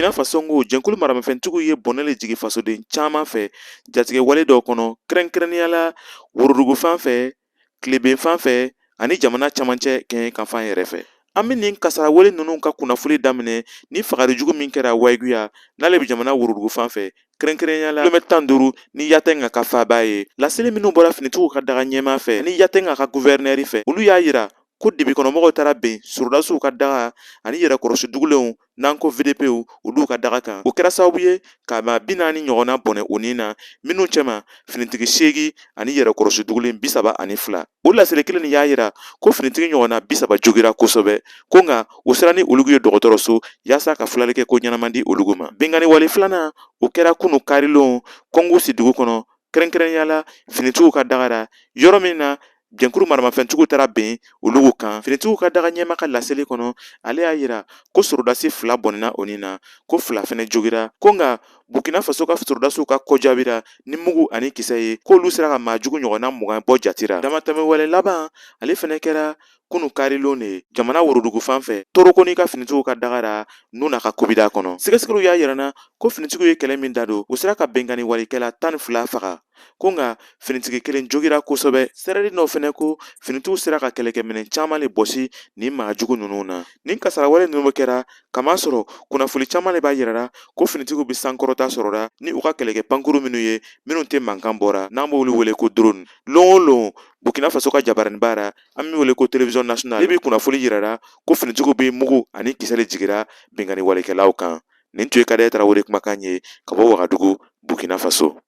Burkina Faso ko jɛnkulu maramafɛntigiw ye bɔnɛ le jigi fasoden caman fɛ jatigɛ wale dɔw kɔnɔ, kɛrɛnkɛrɛnnenya la worodugu fan fɛ, tileben fan fɛ ani jamana camancɛ kɛɲɛka fan yɛrɛ fɛ. An bɛ nin kasara wale ninnu ka kunnafoni daminɛ ni fagali jugu min kɛra Wayiguya, n'ale bɛ jamana worodugu fan fɛ, kɛrɛnkɛrɛnnenya la kilomɛtɛrɛ 15 ni Yatenga ka faaba ye. Laseli minnu bɔra finitigiw ka daga ɲɛmaa fɛ ni Yatenga ka guvɛrinɛri fɛ, olu y'a yira ko dibikɔnɔmɔgɔw taara ben sɔrɔdasiw ka daga ani yɛrɛkɔrɔsi dugulenw, n'an ko VDPw, olu ka daga kan. O kɛra sababu ye ka maa 40 ɲɔgɔnna bɔnɛ u ni na, minnu cɛma finitigi 8 ani yɛrɛkɔrɔsi dugulen 32. O laseli kelen nin y'a yira ko finitigi ɲɔgɔnna 30 jogira kosɛbɛ, ko nka u sera ni olugu ye dɔgɔtɔrɔso yaasa ka filali kɛ ko ɲɛnama di olugu ma. Binkanni wale filanan, o kɛra kunu karilon Kɔngusi dugu kɔnɔ, kɛrɛnkɛrɛnnenya la finitigiw ka daga ra, yɔrɔ min na jɛnkulu maramafɛntigiw taara ben olugu kan. Finitigiw ka daga ɲɛmaa ka laseli kɔnɔ, ale y'a yira ko sɔrɔdasi 2 bɔnɛna o ni na, ko 2 fɛnɛ jogira, ko nka Burkina Faso ka sɔrɔdasiw ka kɔjaabira ni mugu ani kisɛ ye, k'olu sera ka maa jugu ɲɔgɔnna 20 bɔ jati ra. Damatɛmɛ wale laban, ale fɛnɛ kɛra kunu karilon de ye jamana worodugu fan fɛ, Torokoni ka finitigiw ka daga ra Nuna ka kubida kɔnɔ. Sɛgɛsɛgɛliw y'a yira na ko finitigiw ye kɛlɛ min dadon, u sera ka binkanni walekɛla 12 faga, ko nka finitigi kelen jogira kosɛbɛ. Sɛrɛli dɔw fɛnɛ ko finitigiw sera ka kɛlɛkɛminɛn caman le bɔsi nin maa jugu ninnu na. Nin kasara wale ninnu kɛra kamasɔrɔ kunnafoni caman le b'a yirara ko finitigiw bɛ sankɔrɔta sɔrɔra ni u ka kɛlɛkɛ pankuru minnu ye, minnu tɛ mankan bɔra, n'an b'olu wele ko drone. Lon o lon, Burkina Faso ka jabaraninba ra, an bɛ wele ko télévision nationale, bɛ kunnafoni yirara ko finitigiw bɛ mugu ani kisɛ le jigira binkanni walekɛlaw kan. Nin tun ye Kadɛ Tarawele kumakan ye ka bɔ Wagadugu, Burkina Faso.